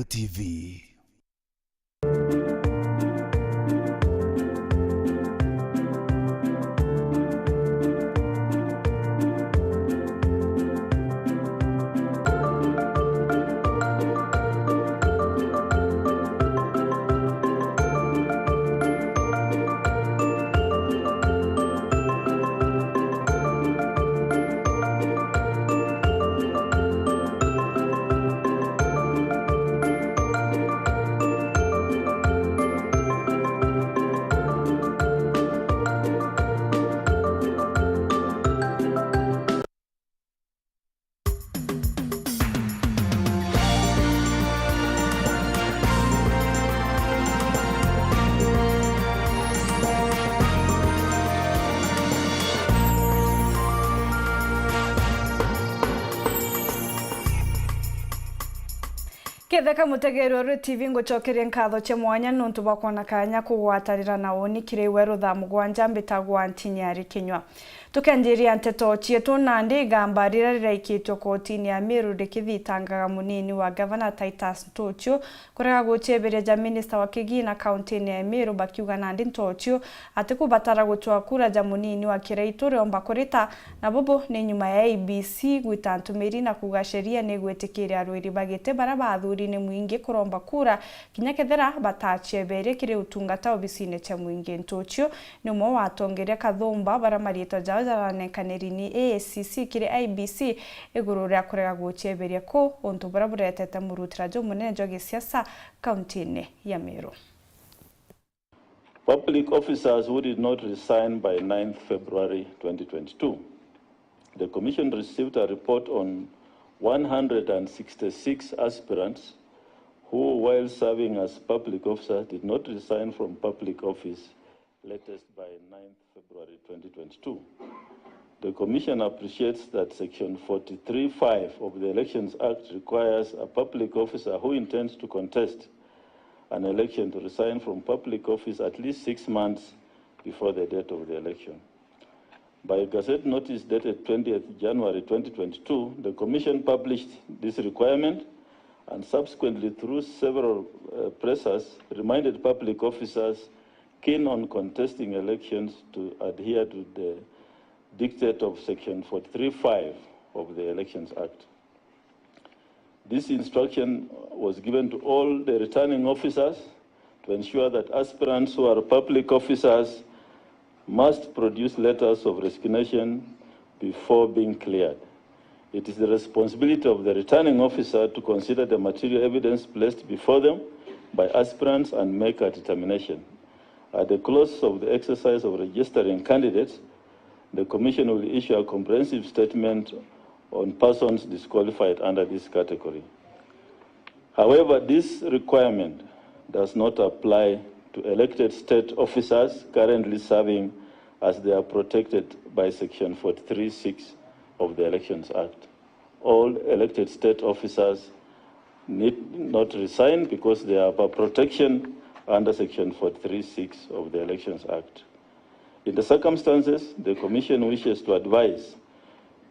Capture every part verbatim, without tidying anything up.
T V. Ketheka mutegeri wa Rwiri T V, ngucokeria nkatho cia mwanya nontu bwa kwona kanya kugwatanira na uni kiri we ruthaa mugwanja. Mbitagwa Ntini Ari Kinyua. Tukenjiria nteto cietu nandi, igamba riria riraikitwe kotini ya Meru rikithitangaga munini wa gavana Titus Ntuchu kurega gucieberia ja minista wa kigina kauntini ya Meru, bakiuga nandi Ntuchu atikubatara gucwa kura ja munini wa Kiraitu riomba kurita, na bubu ni nyuma ya I E B C gwita ntumiri na kuuga sheria ni igwitikiria arwiri ba giti baria baathuurine mwingi kuromba kura kinya kethira batacieberia kiri utungata obisine cia mwingi. Ntuchu ni umwe wa atongeria kathumba baria mariitwa jao jaranenkaniri ni A I C C kiri I E B C iguru ria kurega gucieberia kuu, untu buria buretete murutira jumunene jwa gisiasa kauntini ya Meru. Public officers who did not resign by ninth February twenty twenty-two. The commission received a report on one hundred and sixty-six aspirants who, while serving as public officers, did not resign from public office latest by ninth February twenty twenty-two. The commission appreciates that Section forty-three five of the Elections Act requires a public officer who intends to contest an election to resign from public office at least six months before the date of the election. By gazette notice dated twentieth January twenty twenty-two, the commission published this requirement and subsequently, through several, uh, presses, reminded public officers keen on contesting elections to adhere to the dictate of Section forty-three five of the Elections Act. This instruction was given to all the returning officers to ensure that aspirants who are public officers must produce letters of resignation before being cleared. It is the responsibility of the returning officer to consider the material evidence placed before them by aspirants and make a determination. At the close of the exercise of registering candidates, the commission will issue a comprehensive statement on persons disqualified under this category. However, this requirement does not apply to elected state officers currently serving, as they are protected by Section forty-three six of the Elections Act. All elected state officers need not resign because they have a protection under Section forty-three six of the Elections Act. In the circumstances, the commission wishes to advise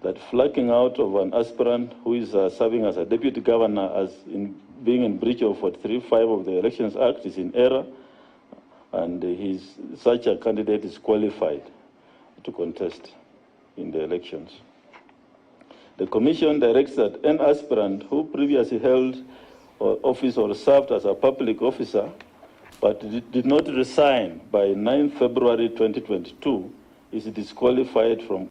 that flagging out of an aspirant who is, uh, serving as a deputy governor as in being in breach of forty-three five of the Elections Act is in error, and his, such a candidate is qualified to contest in the elections. The commission directs that any aspirant who previously held o-, office or served as a public officer but did, did not resign by ninth February twenty twenty-two is disqualified from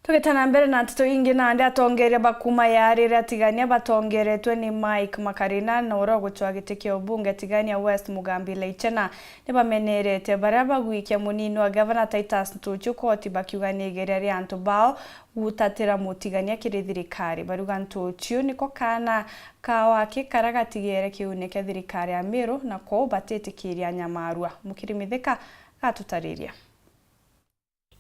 Tugita na mbere na nteto ingi, nandi atongeria ba kuuma yaari ria Tigania batongeretwe ni Mike Makarina na uria ugucwa giti kia ubunge Tigania West Mugambi Leichena nibamenerete baria bagwikia munini wa gavana Titus Ntuchu koti, bakiuga ni igeria ria antu bao gutatira mutigania kiri thirikari. Bariuga Ntuchu niko kaana kao aki karia gatigiere kiune kia thirikari ya Meru, na kwou batitikiria anyamarua. Mukiri Mithika gatutariria.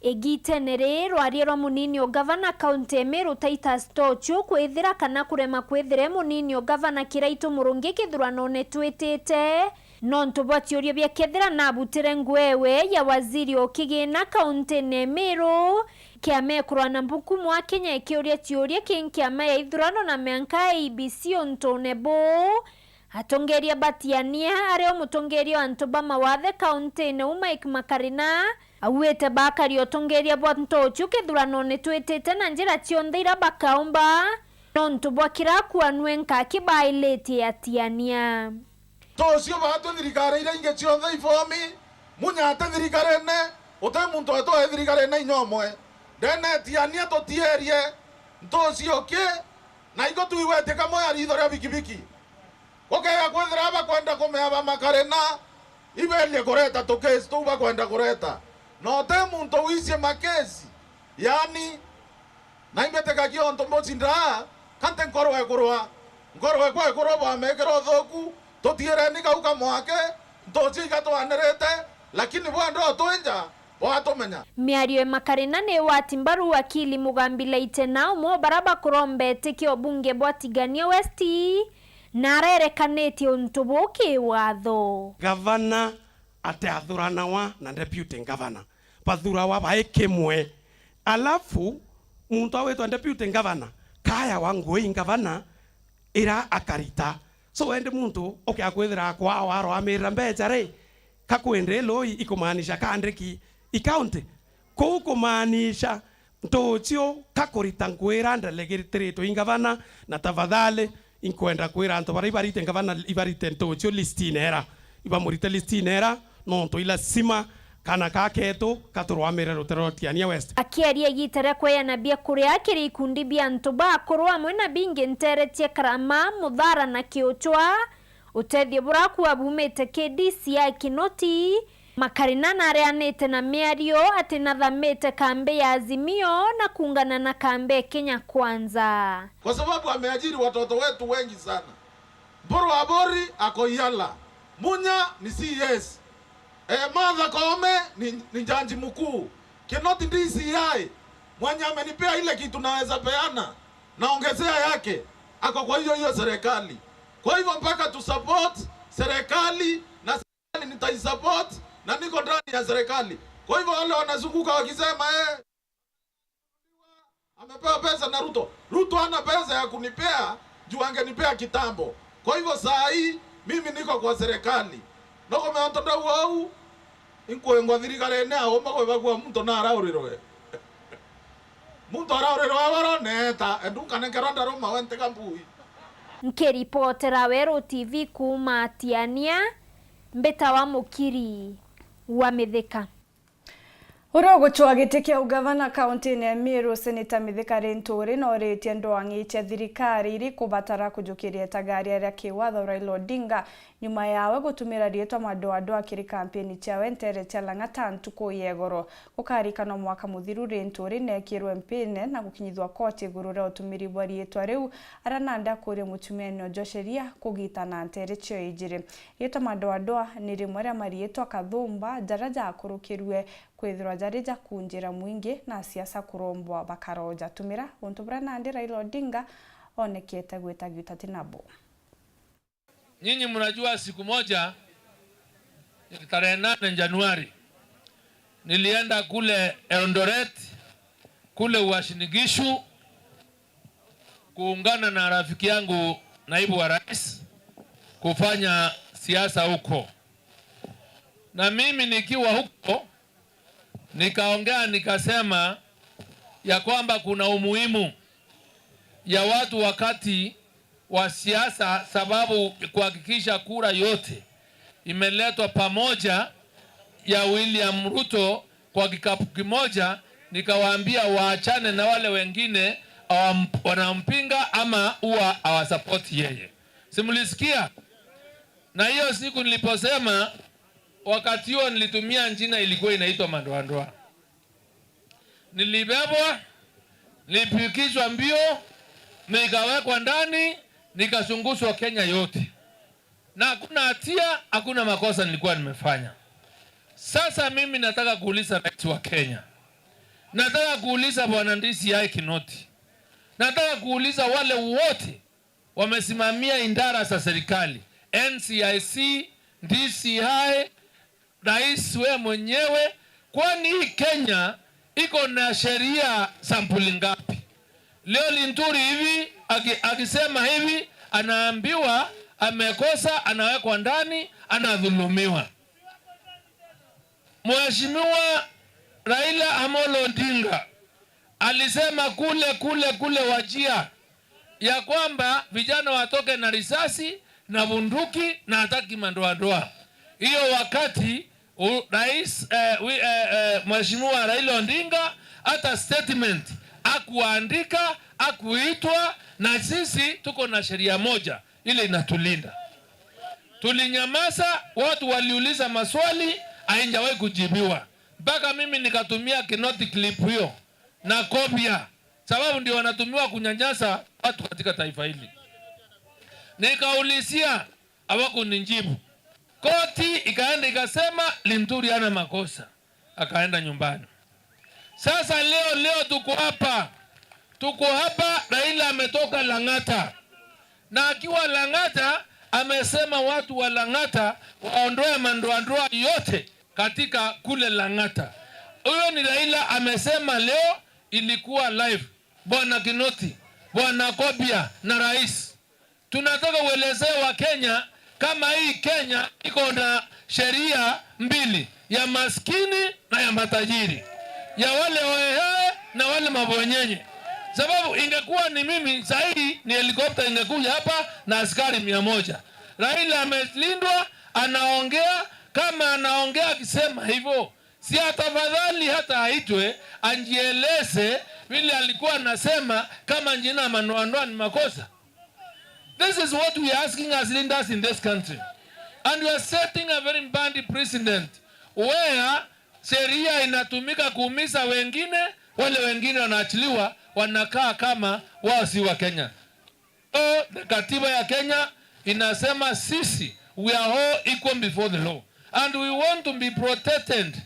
Igitene riri, rwaria rwa munini o gavana kaunti ya Meru Titus Ntuchu kwithira kana kurema kwithire munini o gavana Kiraitu Murungi kithuranone twitite, Nontu bwa ciuria bia kethira nabutire nguewe ya waziri o kigina kauntine ya Meru, kiama ya kurwa na mbukumu a Kenya ikiuria ciuria ki nkiama ya ithurano na mianka ya I E B C untune buu. Atongeria batiania, ario mutongeria wa antu ba mawathe kauntine u Mike Makarina, auite bakari utongeria bwa ntochu kithuranone twitite na njira cionthe ira bakaumba, nontu bwa kira kuanue nkaki bailitie atiania. Tucio baatwi thirikari iria ingi cionthe ibomi, Munya ati thirikarine, uti muntu wetu e thirikarine inya umwe. Ndene etiania tutierie ntucio ki, na iko twigwete kamwe ya ritho ria bikibiki. Gukeya kwithira bakwenda kumea ba Makarina, iberie kureta tukesi tuu bakwenda kureta. Na uti muntu wicie makesi, yani, na imbitikagia untu mbucindaa, ka nti nkoro ekurwa. Nkoro ekwa ekurwa bwamekira uthuku, tutiireni kau kamwake, ntucio igatwanirite, lakini bwenda utwinja, bwatumenya. Miario ya Makarina ni wati mbaru wakili Mugambi Laitena, umwe o bara bakurombete kio bunge bwa Tigania West, na arerekanitie untu buu ki watho. Gavana atiathuranawa na deputy governor, bathurawa bai kimwe. Alafu muntu awitwa deputy governor kayawa ngui ngavana ira akarita. So wendi muntu ukia kwithira kwao aroamirira mbecha ri, kakwindi loi ikumaanisha kandiki i county? Kuu kumaanisha ntucio kakurita ngui ira ndelegitirite i ngavana, na tafadhali inkwenda kwira antu baria ibarite ngavana ibarite ntucio listine era, ibamurite listine era, nontu i lazima kana ka ketu katurwamire rutere rwa Tiania West. Akiaria igita ria kweana biakuria kiri ikundi bia antu bakuru amwe na bingi ntere cia Karama, Muthara na Kiuchwa, utethio buria kuwa bumite ki D C I Kinoti, Makarina nareanite na miario ati nathamite kambi ya Azimio na kuungana na kambi ya Kenya Kwanza. Kwa sababu ameajiri watoto wetu wengi sana. Mburu Abori ako Yala. Munya ni C S. Eh, Martha Koome ni, ni jaji mkuu. Kinoti D C I. Mwenye amenipea ile kitu naweza peana, naongezea yake, ako kwa hiyo hiyo serikali. Kwa hivyo mpaka tu support serikali na nitaisupport na niko ndani ya serikali. Kwa hivyo wale wanazunguka wakisema, "Eh, amepewa pesa na Ruto." Ruto hana pesa ya kunipea juu angenipea kitambo. Kwa hivyo saa hii mimi niko kwa serikali. Noko meonto ndau au, inkwengwa thirikarene auma kwebagua muntu naraurirwe. Muntu araurirwe waro neeta, endu nkanenkerwa ndaruma we ntega mbui. Nkiripotera Weru T V kuuma Tiania, mbitawa Mukiri wa Mithika. Uria ugucwa giti kia ugavana kauntine ya Meru, Seneta Mithika Linturi, noritie ndwang'i cia thirikari iri kubatara kujukiria itagaria ria kiwatho Raila Odinga nyuma yawe gutumira riitwa madoadoa kiri kampeni ciawe ntere cia Lang'ata ntuku ya igoro. Gukarikanwa mwaka muthiru Linturi neekirwe mpine na gukinyithua koti iguru ria utumiri bwa riitwa riu, aria nandi akuria mutumia ni Joe Sheria kugitana ntere cio ijiri. Riitwa madoadoa ni rimwe ria mariitwa kathumba jaria jakurukirue kwithirwa jari ja kunjira mwingi na asiasa kurombwa bakaroja tumira untu buria nandi Raila Odinga onekete gwita giutati nabo. Nyinyi mnajua siku moja, tarehe nane Januari, nilienda kule Eldoret, kule Uasin Gishu, kuungana na rafiki yangu naibu wa rais kufanya siasa huko. Na mimi nikiwa huko, nikaongea nikasema ya kwamba kuna umuhimu ya watu wakati wa siasa, sababu kuhakikisha kura yote imeletwa pamoja ya William Ruto kwa kikapu kimoja, nikawaambia waachane na wale wengine hawam-, wanampinga ama huwa hawasapoti yeye. Si mlisikia? Na hiyo siku niliposema, wakati huo nilitumia jina ilikuwa inaitwa madoadoa. Nilibebwa, nilipikishwa mbio, nikawekwa ndani, nikazungushwa Kenya yote. Na hakuna hatia, hakuna makosa nilikuwa nimefanya. Sasa mimi nataka kuuliza rais wa Kenya. Nataka kuuliza bwana D C I Kinoti. Nataka kuuliza wale wote wamesimamia idara za serikali, N C I C, D C I, rais we mwenyewe, kwani hii Kenya iko na sheria sampuli ngapi? Leo Linturi hivi aki-, akisema hivi, anaambiwa amekosa, anawekwa ndani, anadhulumiwa. Mheshimiwa Raila Amolo Odinga alisema kule, kule, kule Wajir ya kwamba vijana watoke na risasi na bunduki na hataki madoadoa. Hiyo wakati u-, rais, eh, wi-, eh, eh, Mheshimiwa Raila Odinga hata statement hakuandika, hakuitwa, na sisi tuko na sheria moja ile inatulinda. Tulinyamaza, watu waliuliza maswali, haijawahi kujibiwa. Mpaka mimi nikatumia Kinoti clip hiyo na Kobia, sababu ndio wanatumiwa kunyanyasa watu katika taifa hili. Nikaulizia, hawakunijibu. Koti ikaenda ikasema Linturi hana makosa, akaenda nyumbani. Sasa leo, leo tuko hapa, tuko hapa, Raila ametoka Lang'ata, na akiwa Lang'ata amesema watu wa Lang'ata waondoe mandoandoa yote katika kule Lang'ata. Huyo ni Raila amesema leo, ilikuwa live. Bwana Kinoti, Bwana Kobia na rais, tunataka uelezee wa Kenya kama hii Kenya iko na sheria mbili, ya maskini na ya matajiri, ya wale oehe na wale mabwenyenye. Sababu ingekuwa ni mimi, sahii ni helikopta ingekuja hapa na askari mia moja. Raila amelindwa, anaongea, kama anaongea akisema hivyo, si atafadhali hata aitwe ajieleze vile alikuwa anasema, kama jina ya mandoandoa ni makosa? This is what we are asking as leaders in this country. And we are setting a very bad precedent where sheria inatumika kuumiza wengine, wale wengine wanaachiliwa, wanakaa kama wao si wa Kenya. So, the katiba ya Kenya inasema sisi, we are all equal before the law. And we want to be protected,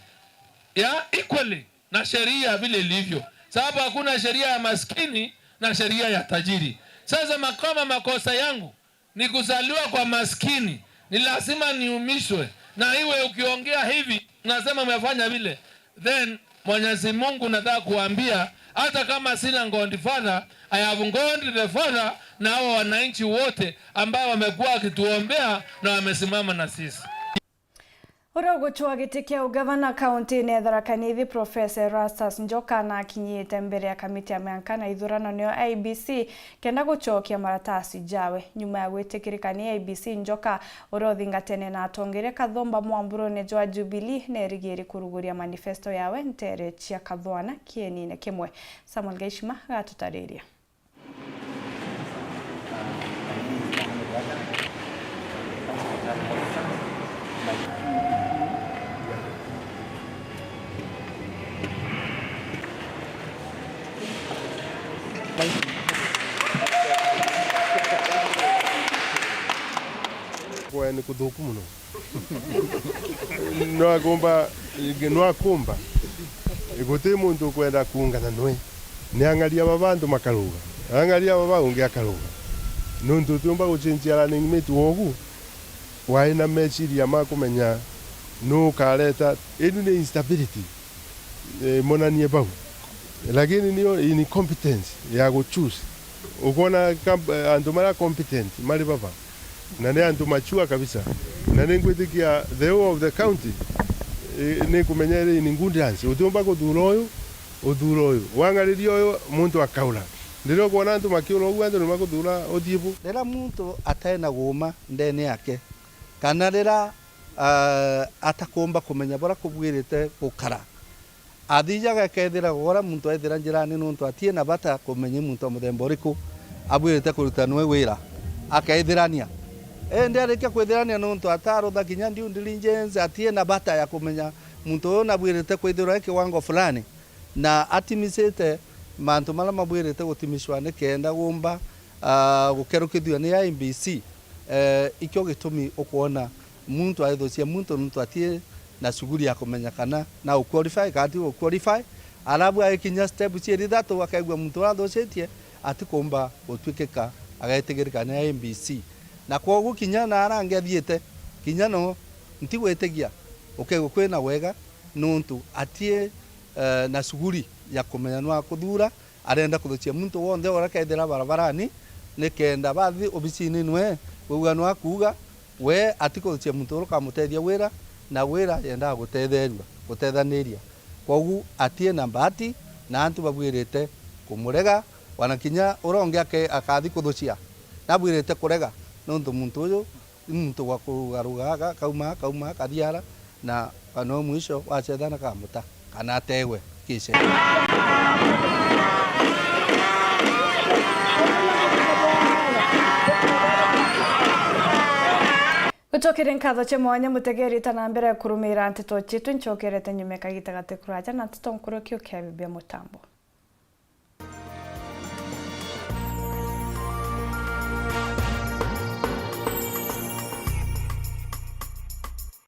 yeah, equally na sheria vile ilivyo. Sababu hakuna sheria ya maskini na sheria ya tajiri. Sasa ma-, kama makosa yangu ni kuzaliwa kwa maskini, ni lazima niumishwe, na iwe ukiongea hivi, nasema umefanya vile, then Mwenyezi Mungu, nataka kuambia, hata kama sina God Father, I have God the Father, na hawa wananchi wote ambao wamekuwa wakituombea na wamesimama na sisi. Uria ugucwa giti kia ugavana kauntiine ya Tharaka Nithi, Profesa Erastus Njoka, nakinyiite mbere ya kamiti ya mianka na ithurano, niyo I E B C, kenda gucokia maratasi jawe. Nyuma ya gwitikirika ni I E B C, Njoka, uria uthingatene na atongeria kathumba mwamburune jwa Jubilee, nerigiri kuruguria manifesto yawe nteere cia kathwana kienine kimwe. Samuel Gaishima gatutariria. Kwaya ni kuthuku mono. No akumba, no akumba. Guti muntu ukwenda kuungana nwe. Ni ang'aria baba antu makaruga. Ang'aria baba ungi akaruga. Nuntu utiumba gucenjia running mate wogu, wai na meciria ma kumenya nu ukareta. Indi ni instability. Eh, monanie bau. Lakini niyo incompetence ya gu choose. Ukwona kam-, antu maria competent mari baba, na ni antu mature kabisa. Na ni ngwitikia the whole of the county, eh, ni kumenya iri in good hands. Utiumba kuthura uyu, uthura uyu. Wang'ariria uyu, muntu akaura. Riria ukwona antu makiura uguo, antu ni makuthura uthii bu. Riria muntu atena guuma ndene yake, kana riria, ah, atakumba kumenya buria kubwirite gukara, athijaga akethira gora muntu aithira njirani, nontu atie na bata kumenya i muntu wa muthemba uriku abwirite kuruta nwe wira, akeithirania. Indi arikia kwithirania, nontu atarutha kinya due diligence, atie na bata ya kumenya muntu uyu nabwirite kwithirwa e kiwango fulani, na atimisite mantu maria mabwirite gutimishwa nikenda gumba, ah, gukerukithua ni I E B C. Eh, ikio gitumi ukwona muntu aithucia muntu nontu atie na shughuli ya kumenya kana na uqualify kana ti uqualify, alafu agikinya step ciiri ithatu akaigua muntu uria athucitie atikumba gutwikika agetigirika ni I E B C. Na kwogu kinya na aria angi athiite, Kinya no ntigwitigia ukegwa kwina wega, nuntu atie, eh, na shughuli ya kumenya nwa kuthura, arenda kuthucia muntu wonthe ura kethira barabarani, nikenda bathi obicini nwe, wauga nwa kuuga, we atikuthucia muntu ura ukamutethia wira, na wira yendaga gutetherua, gutethaniria. Kwogu atie na mbati, na antu babwirite kumurega, wana kinya ura ungi ake-, akathi kuthucia, nabwirite kurega, nuntu muntu uyu ni muntu gwa kurugaruga, aga-, kauma, kauma, kathiara, na kana mwisho wacethana kamuta, kana ategwe kicera. Gucokeria nkatho cia mwanya mutegeri ta na mbere kurumira nteto cietu, ncokerete nyuma kagita gati kuraja na nteto nkuru kiu kia bibia mutambo.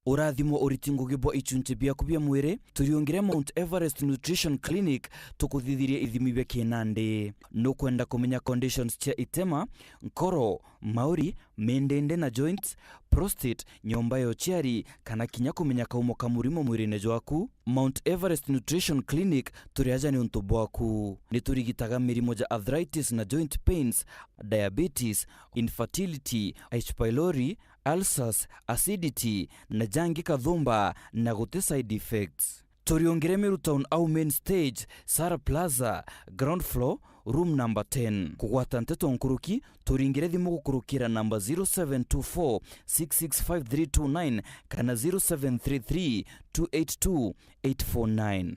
Urathimo uriti ngugi bwa ichunchi biaku bia mwiri, turiungire Mount Everest Nutrition Clinic tukuthithirie ithimi bia kinandi. Nukwenda kumenya conditions cia itema, nkoro, mauri, mindindi na joints, prostate, nyomba ya uciari, kana kinya kumenya kaumo ka murimo mwirine jwaku? Mount Everest Nutrition Clinic turi aja niuntu bwaku. Ni turigitaga mirimo ja arthritis na joint pains, diabetes, infertility, H. pylori, ulcers, acidity, na jangi kathumba, na guti side effects. Turiungire Meru Town au main stage, Sara Plaza, ground floor, room number ten. Kugwata nteto nkuruki, turingire thimu gukurukira namba zero seven two four six six five three two nine kana zero seven three three two eight two eight four nine.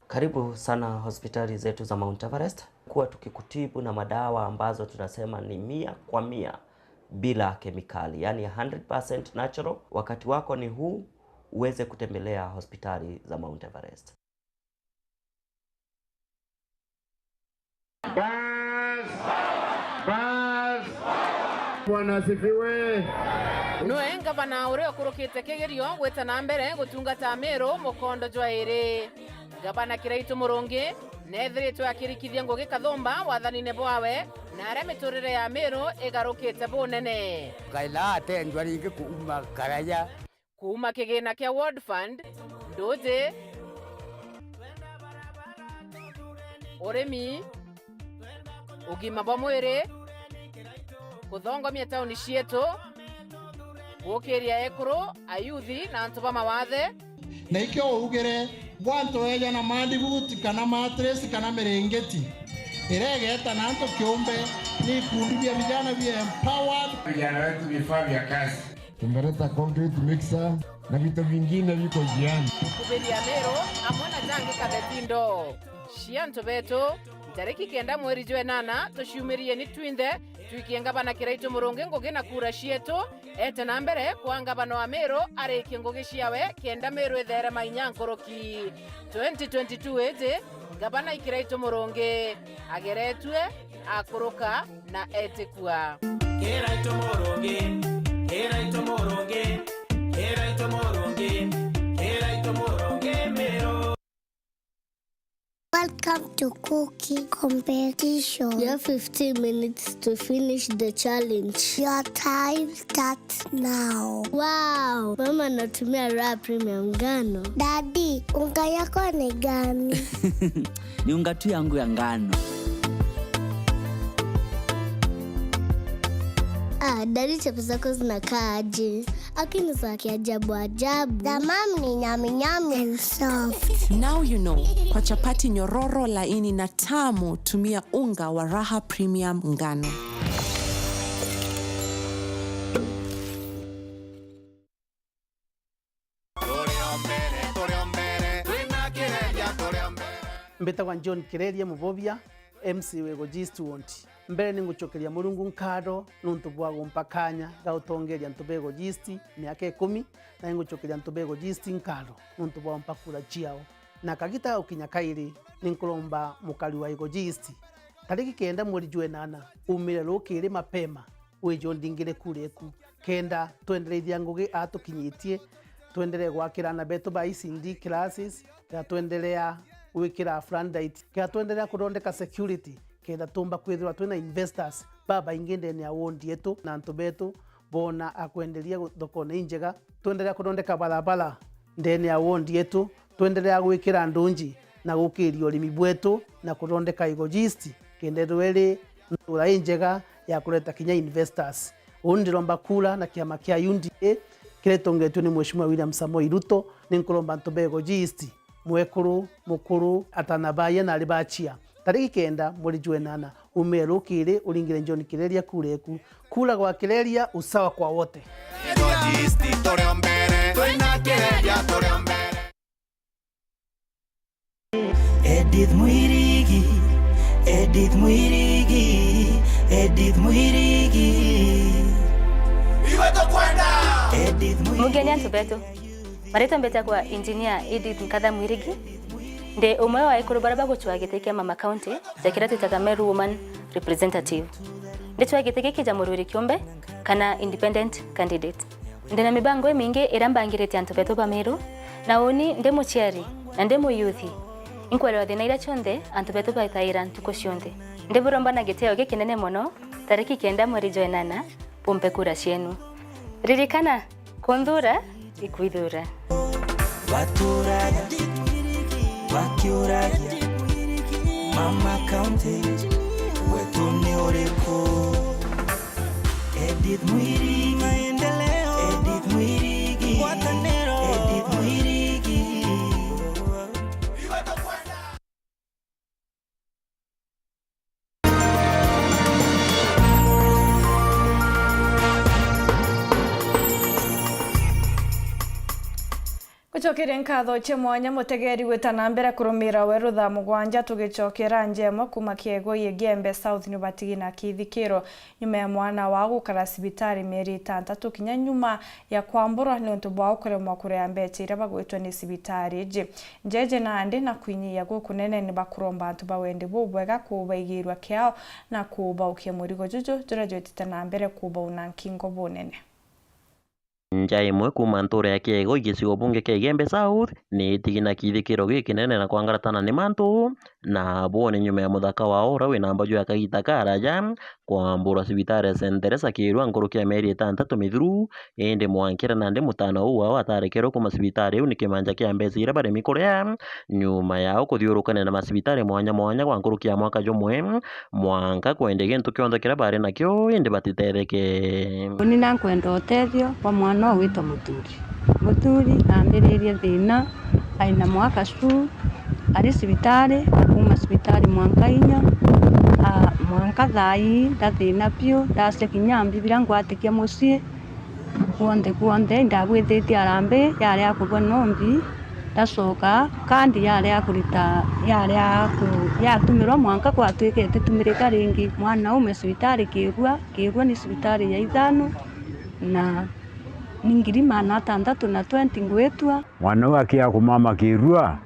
Karibu sana hospitali zetu za Mount Everest. Kuwa tukikutibu na madawa ambazo tunasema ni mia kwa mia bila kemikali, yani hundred percent natural. Wakati wako ni huu, uweze kutembelea hospitali za Mount Everest. Bas! Bas! Bwana asifiwe. Noe ngavana uria ukurukite kigerio gwita na mbere gutungata Meru mukondo jwa iri. Ngavana Kiraitu Murungi neethiritwe akirikithia ngugi kathumba wathanine bwawe, na aria miturire ya Meru igarukite bunene. Ngai la atenjwa ringi kuuma Karaya. Kuuma kigina kia World Fund, nduji, urimi, ugima bwa mwiri, kuthongomia tauni cietu, gukiria ekuru, ayuthi na antu ba mawathe. Na ikio ugire, gwa antu eja na madibut kana matres kana miringiti, iregeta na antu kiumbe, ni ikundi bia vijana bia empowered. Vijana wetu vifaa vya kazi. Tumeleta concrete mixer na vitu vingine viko njiani. Kubiria Meru amwe na jangi kathetindo. Cia antu betu, ntariki kenda mweri jwa enana, tuciumirieni twinthe, twikie ngavana Kiraitu Murungi ngugi na kura cietu, ete na mbere kwa ngavana wa Meru arikie ngugi ciawe, kenda Meru itherema inya nkuruki. Twenty twenty-two iji, ngavana i Kiraitu Murungi ageretue, akuruka na etikua. Kiraitu Murungi, Kiraitu Murungi, Kiraitu Murungi, Kiraitu Murungi, Meru. Welcome to cooking competition. You have fifteen minutes to finish the challenge. Your time starts now. Wow, mama anatumia Raha Premium ngano. Daddy, unga yako ni gani? Ni unga tu yangu ya ngano. Ah, daddy, chapo zako zinakaa aje? Aki ni za kiajabu ajabu. The mom ni nyami nyami and soft. Now you know, kwa chapati nyororo, laini na tamu, tumia unga wa Raha Premium ngano. Turi o mbere, turi o mbere, twina Kireria, turi o mbere. Mbitagwa John Kireria Mubobia, M C wa Igoji East Ward. Mbere ni ngucokeria Murungu nkatho nuntu bwa gumpa kanya ga gutongeria antu ba Igoji East miaka ikumi, na ni ngucokeria antu ba Igoji East nkatho nuntu bwa gumpa kura ciao. Na kagita ga gukinya kairi, ni nkuromba mukari wa Igoji East, tariki kenda mweri jwa enana, umire rukiri mapema, wije undingire kura eku, kenda twendereithia ngugi aa tukinyitie, twenderee gwakira aana betu ba E C D classes, kenda twenderea gwikira floodlight, kenda twenderea kuthondeka security, kenda tumba kwithirwa twina investors babaingi ndene ya ward yetu, na antu betu Bona akwenderia gu-, thokone injega, twenderea kuthondeka barabara ndene ya ward yetu, twenderea gwikira ndunji na gukiria urimi bwetu na kuthondeka Igoji East, kenda ithirwe iri ntura injega ya kureta kinya investors. Uu ndiromba kura na kiama kia U D A kiria gitongetue ni Mheshimiwa William Samoei Ruto, ni nkuromba antu ba Igoji East, mwekuru, mukuru, atana baye na ari bachia. Tariki kenda mweri jwa enana, umire rukiri uringire John Kireria kura eku. Kura gwa Kireria, usawa kwa wote. Edith Mwirigi, Edith Mwirigi, Edith Mwirigi. Iwe tukwenda. Edith Mwirigi. Mugeni antu betu. Maritwa mbetagwa Engineer Edith Nkatha Mwirigi. Ndi umwe wa ekuru baria bagucwaa giti kia Mama County ja kiria twitaga Meru Woman Representative. Ndicwaa giti giki ja murwiri kiumbe kana independent candidate. Ndi na mibango imingi iria mbangirite antu betu ba Meru, na uni ndi muciari na ndi muyuthi, inkwelewa thina iria cionthe antu betu baitaira ntuku cionthe. Ndiburomba na gitio gikinene mono, tariki kenda mweri jwa enana, bumpe kura cienu. Ririkana, kunthura ikwithura. Baturaga bakiuragia, Mama County, wetu ni uriku? Edith Mwirigi, Edith Mwirigi, Edith Mwirigi. Gucokeria nkatho cia mwanya mutegeri gwita na mbere kurumira weru thaa mugwanja, tugicokera njemo kuma Kiegoi Igembe South ni batigi na kithikiro. Nyuma ya mwana wao gukara cibitari mieri itantatu kinya nyuma ya kwamburwa niuntu bwa kuremwa kuria mbeca iria bagwitwe ni cibitari iji. Njeje nandi na kwinyia gukunene ni bakuromba antu ba wendi bubwega kubaigirua kiao na kubaukia murigo juju juria jwitite na mbere kubauna nkingo bunene. Nja imwe kuuma ntuura ya Kiegoi gicigo bunge kia Igembe South ni itigi na kithikiro gikinene na kwangaratana ni mantu na bwone nyuma ya muthaka wao uria wina mbaju ya kagita karaja kwamburwa cibitari ya Saint Teresa Kiirua nkuruki ya mieri itantatu mithiru, indi mwankira nandi mutana uu wao atarekerwe kuuma cibitari iu ni kimanja kia mbeca iria baremi kuria. Nyuma yao kuthiurukania na macibitari mwanya mwanya gwa nkuruki ya mwaka jumwe, mwanka kwende gintu kionthe kiria bari nakio, indi batitetheke. Uni na nkwenda utethio bwa mwana uu witwa Muturi. Muturi aambiririe thina, aina mwaka cu, ari cibitari, na kuuma cibitari mwanka inya, a, mwanka thaa ii ndathina biu, ndacia kinya mbi biria ngwatikia mucii. Kwonthe kwonthe, indabwithitie harambee, yari ya kurua nombi, ndacoka kandi yari ya kurita, yari ya ku-, yatumirwa mwanka gwatuika ititumirika ringi. Mwanaume cibitari Kiirua, Kiirua ni cibitari ya ithano, na ni ngiri maana atantatu na twenty ngwitua. Mwana uu akiaga kumama Kiirua,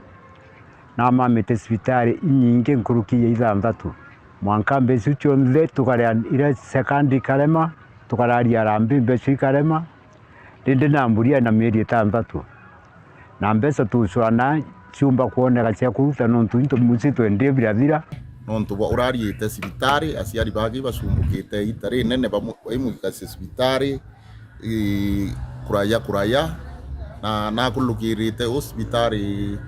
namamite cibitari inyingi nkuruki ya ithanthatu. Mwanka mbeca iu cionthe tukaria iria second ikarema, tukararia harambee mbeca ikarema, rindi na mburi ena mieri itanthatu. Na mbeca tucwana ciumba kwoneka cia kuruta nontu into mucii twendie birathira. Nontu bwa urariite cibitari, aciari bake ibacumbukite ita rinene bamu-, baimwikacia cibitari, ii, kuraya kuraya, na nakurukirite u cibitari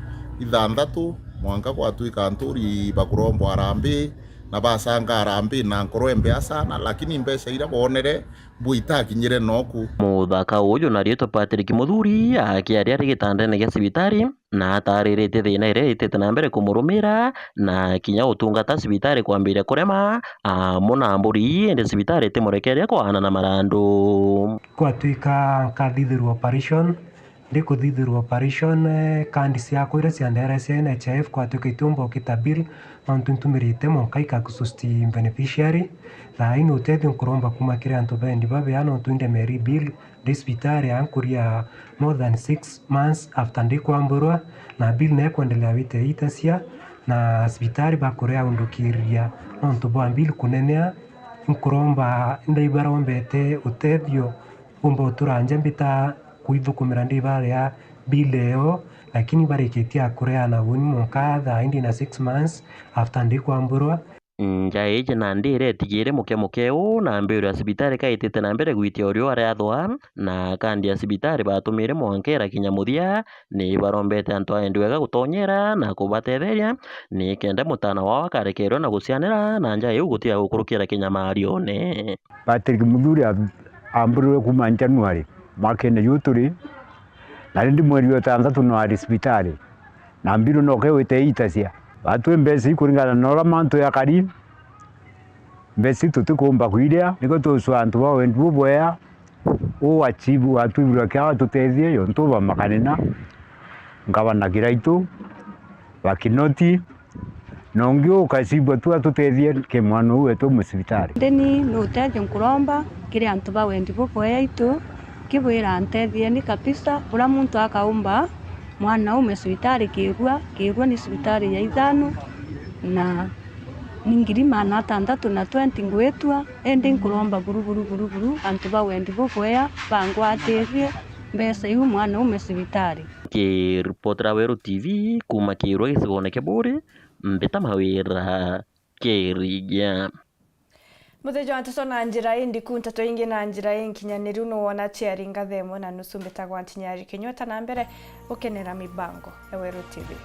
ithanthatu, mwanka gwatuika nturi bakurombwa harambee, na bacanga harambee na nkoro imbea sana, lakini mbeca iria boonere mbu itakinyire noku. Muthaka uju na riitwa Patrick Muthuri akiaria ari gitandene gia cibitari, na atariritie thina iria itite na mbere kumurumira, na kinya utungata cibitari kwambiria kurema, amwe na mburi, indi cibitari itimurekeria kwaana na marandu. Kwatuika nkathithirwa operation, ndikuthithirwa operation, eh, kandi ciakwa iria ciandeere cia N H I F kwatuika itiumba ukita bill, nontu ntumirite mwanka ikakususti beneficiary. Thaa ii ni utethio nkuromba kuuma kiri antu bendi babea, nontu indemeri bill ndi cibitari ankuria more than six months after ndikwamburwa, na bill nekwendelea wite itacia, na cibitari bakuria undukiria nontu bwa bill kunenea. Nkuromba, ndaibarombete utethio, umba utura nja mbita kwithukumira ndibaria bill iyo, lakini barikitie akuria na uni mwanka thaa ii ndina six months after ndikwamburwa. Nja iji nandi iretigire mukemuke uu na mbiro ya cibitari kaitite na mbere gwitia urio ariathwa, na kandi ya cibitari batumire mwanka irakinya muthia, ni barombete antu a endi wega gutonyera na kubatetheria, ni kenda mutana wao akarekerwa na gucianira na nja iu gutiga gukurukira kinyamarione. Patrick Muthuri a-, amburirwe kuuma January mwakene juu turi, na rindi mweri wa itantatu no ari cibitari, na mbiru noke wite iitacia. Batwi mbeca ii kuringana na uria mantu jakari, mbeca ii tutikuumba kwiria, nikio tucua antu ba wendi bubwea, uu wa chief wa Twibirwa Kiawa atutethie, yontu bamakanina, ngavana Kiraitu, ba Kinoti, na ungi ukacibua tu atutethie ki mwana uu wetu mu cibitari. Ndeni ni utethio nkuromba kiri antu ba wendi bubwea itu, kibwira ntethie ni kabisa, uria muntu akaumba mwana ume cibitari Kirua, Kirua ni cibitari ya ithano, na ni ngiri maana atantatu na twenty ngwitua, indi nkuromba buru, buru, buru, buru, antu ba wendi bubwea bangwatirie mbeca iu mwana ume cibitari. Kiripotera Weru T V kuuma Kirua gicigone kia Buuri, Mbita Mawira, Kirigia. Muthenya wa nteto na njira indiku, nteto ingi na njira inkinyaniru nuwona ciaringa thaa imwe na nusu. Mbitagwa Ntinyari Kinyua, ta na mbere gukenera mibango ya Weru T V.